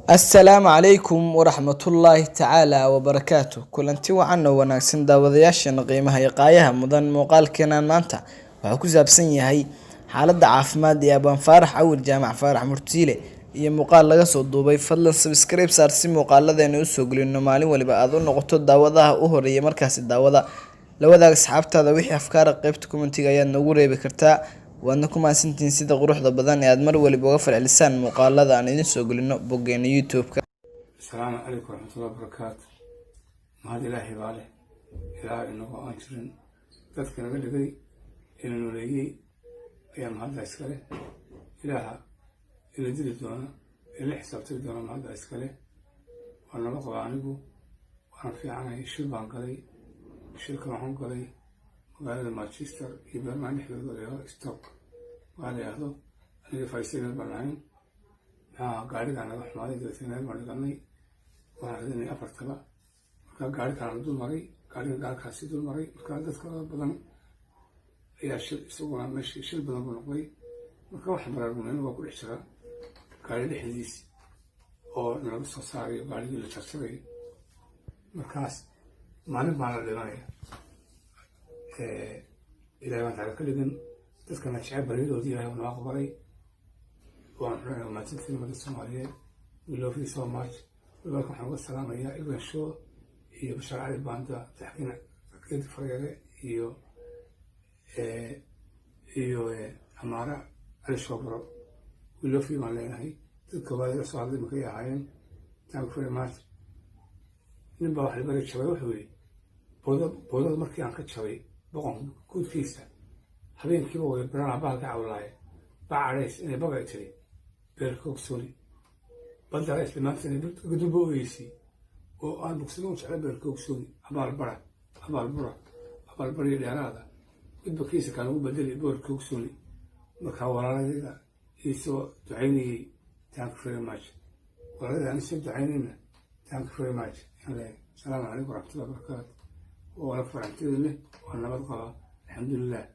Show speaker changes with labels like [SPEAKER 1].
[SPEAKER 1] Assalaamu calaykum waraxmatullaahi tacaala wabarakaatu. Kulanti wacan oo wanaagsan, daawadayaashan qiimaha iyo qaayaha mudan. Muuqaalkeenan maanta wuxuu ku saabsan yahay xaaladda caafimaad ee Abwaan Faarax Cawil Jaamac Faarax Murtiile iyo muuqaal laga soo duubay. Fadlan subscribe saar si muuqaaladeena usoo gelino maalin waliba aad u noqoto daawadaha u horeeya markaasi daawada. La wadaag asxaabtaada wixii afkaara, qaybta commentiga ayaad noogu reebi kartaa. Waadna ku mahadsantihiin sida quruxda badan ee aad mar waliba uga falcelisaan muuqaalada aan idin soo gelino boggeena YouTube-ka.
[SPEAKER 2] Asalaamu calaykum waraxmatullahi wabarakaatu. Mahad Ilaahay baa leh. Ilaahay inagoo aan jirin dadka naga dhigay, ina nooleeyey ayaa mahadda iskale. Ilaaha ina dili doona, ina xisaabtiri doona, mahadda iskale. Waa naba qaba anigu, waana fiicanahay. Shil baan galay. Shilkan waxaan galay magaalada Manchester iyo Birmingham dhexdooda, la yidhahdo Stoke waa la yidhahdo. Aniga Faysal meel baan ahayn. Maxaa gaarigaa naga xumaaday, dabeetna meel baan dhiganay. Waxaan radinay afartaba. Markaa gaari kalena dul maray, gaariga gaarkaasi dul maray. Markaa dadka badan ayaa shil, isaguna meeshii shil badan buu noqday. Marka waxaan baraarugnay inagoo ku dhex jira gaari dhexdiis oo nalaga soo saarayo gaarigii la jarjarayo. Markaas maalin baan la dhimanaya. Ilahay baan taala ka dhigan dadkana jecel baryadoodii Ilahay noo aqbalay. Waan xunaa mahadsantiin ummadda Soomaaliyeed. We love you so much. Walaalka waxaan uga salaamayaa Ibn Show iyo Bashaar Cali Baanda, Taxkiin Geedi Faryare iyo Amaara Cali Shoobro. We love you baan leenahay. Dadka waa la soo hadlay makay ahaayeen. Thank you very much. Nin baa wax libari jabay, wuxuu yidhi: "Boodada, boodada markii aan ka jabay boqonka guudkiisa, habeenkiiba way barana bahalka cawlaaye bacadhays inay bagay tiri beerka ogsooni badda islimaantana gadulba ogeysay oo aan bogsado u jecla beerka ogsooni abaal bara, abaal bura, abaal bariyo dheeraada midba kiisa kaan ugu bedeli boorka ogsooni." Markaa walaaladayda iisoo ducaynayey, thank you very much. Walaaladayda aan isoo ducaynayna, thank you very much. Asalaamu calaykum waraxmatullahi wabarakaatu. Waa wala farxantida leh, waa nabad qabaa, alxamdulilah.